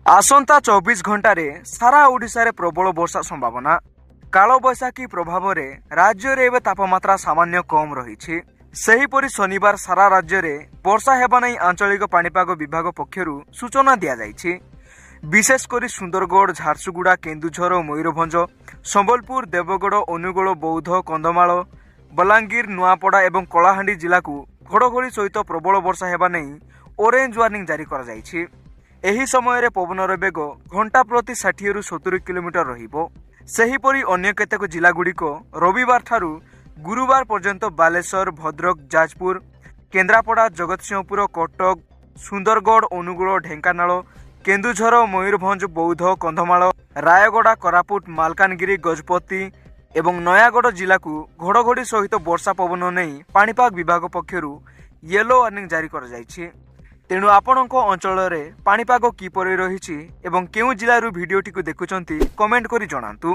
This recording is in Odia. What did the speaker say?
ଆସନ୍ତା 24 ଘଣ୍ଟାରେ ସାରା ଓଡ଼ିଶାରେ ପ୍ରବଳ ବର୍ଷା ସମ୍ଭାବନା। କାଳବୈଶାଖୀ ପ୍ରଭାବରେ ରାଜ୍ୟରେ ଏବେ ତାପମାତ୍ରା ସାମାନ୍ୟ କମ୍ ରହିଛି। ସେହିପରି ଶନିବାର ସାରା ରାଜ୍ୟରେ ବର୍ଷା ହେବା ନେଇ ଆଞ୍ଚଳିକ ପାଣିପାଗ ବିଭାଗ ପକ୍ଷରୁ ସୂଚନା ଦିଆଯାଇଛି। ବିଶେଷ କରି ସୁନ୍ଦରଗଡ଼, ଝାରସୁଗୁଡ଼ା, କେନ୍ଦୁଝର, ମୟୂରଭଞ୍ଜ, ସମ୍ବଲପୁର, ଦେବଗଡ଼, ଅନୁଗୋଳ, ବୌଦ୍ଧ, କନ୍ଧମାଳ, ବଲାଙ୍ଗୀର, ନୂଆପଡ଼ା ଏବଂ କଳାହାଣ୍ଡି ଜିଲ୍ଲାକୁ ଘଡ଼ଘଡ଼ି ସହିତ ପ୍ରବଳ ବର୍ଷା ହେବା ନେଇ ଅରେଞ୍ଜ ୱାର୍ଣ୍ଣିଂ ଜାରି କରାଯାଇଛି। ଏହି ସମୟରେ ପବନର ବେଗ ଘଣ୍ଟା ପ୍ରତି 60ରୁ 70 କିଲୋମିଟର ରହିବ। ସେହିପରି ଅନ୍ୟ କେତେକ ଜିଲ୍ଲାଗୁଡ଼ିକ ରବିବାର ଠାରୁ ଗୁରୁବାର ପର୍ଯ୍ୟନ୍ତ ବାଲେଶ୍ୱର, ଭଦ୍ରକ, ଯାଜପୁର, କେନ୍ଦ୍ରାପଡ଼ା, ଜଗତସିଂହପୁର, କଟକ, ସୁନ୍ଦରଗଡ଼, ଅନୁଗୁଳ, ଢେଙ୍କାନାଳ, କେନ୍ଦୁଝର, ମୟୂରଭଞ୍ଜ, ବୌଦ୍ଧ, କନ୍ଧମାଳ, ରାୟଗଡ଼ା, କୋରାପୁଟ, ମାଲକାନଗିରି, ଗଜପତି ଏବଂ ନୟାଗଡ଼ ଜିଲ୍ଲାକୁ ଘଡ଼ଘଡ଼ି ସହିତ ବର୍ଷା ପବନ ନେଇ ପାଣିପାଗ ବିଭାଗ ପକ୍ଷରୁ ୟେଲୋ ୱାର୍ଣ୍ଣିଂ ଜାରି କରାଯାଇଛି। ତେଣୁ ଆପଣଙ୍କ ଅଞ୍ଚଳରେ ପାଣିପାଗ କିପରି ରହିଛି ଏବଂ କେଉଁ ଜିଲ୍ଲାରୁ ଭିଡ଼ିଓଟିକୁ ଦେଖୁଛନ୍ତି, କମେଣ୍ଟ କରି ଜଣାନ୍ତୁ।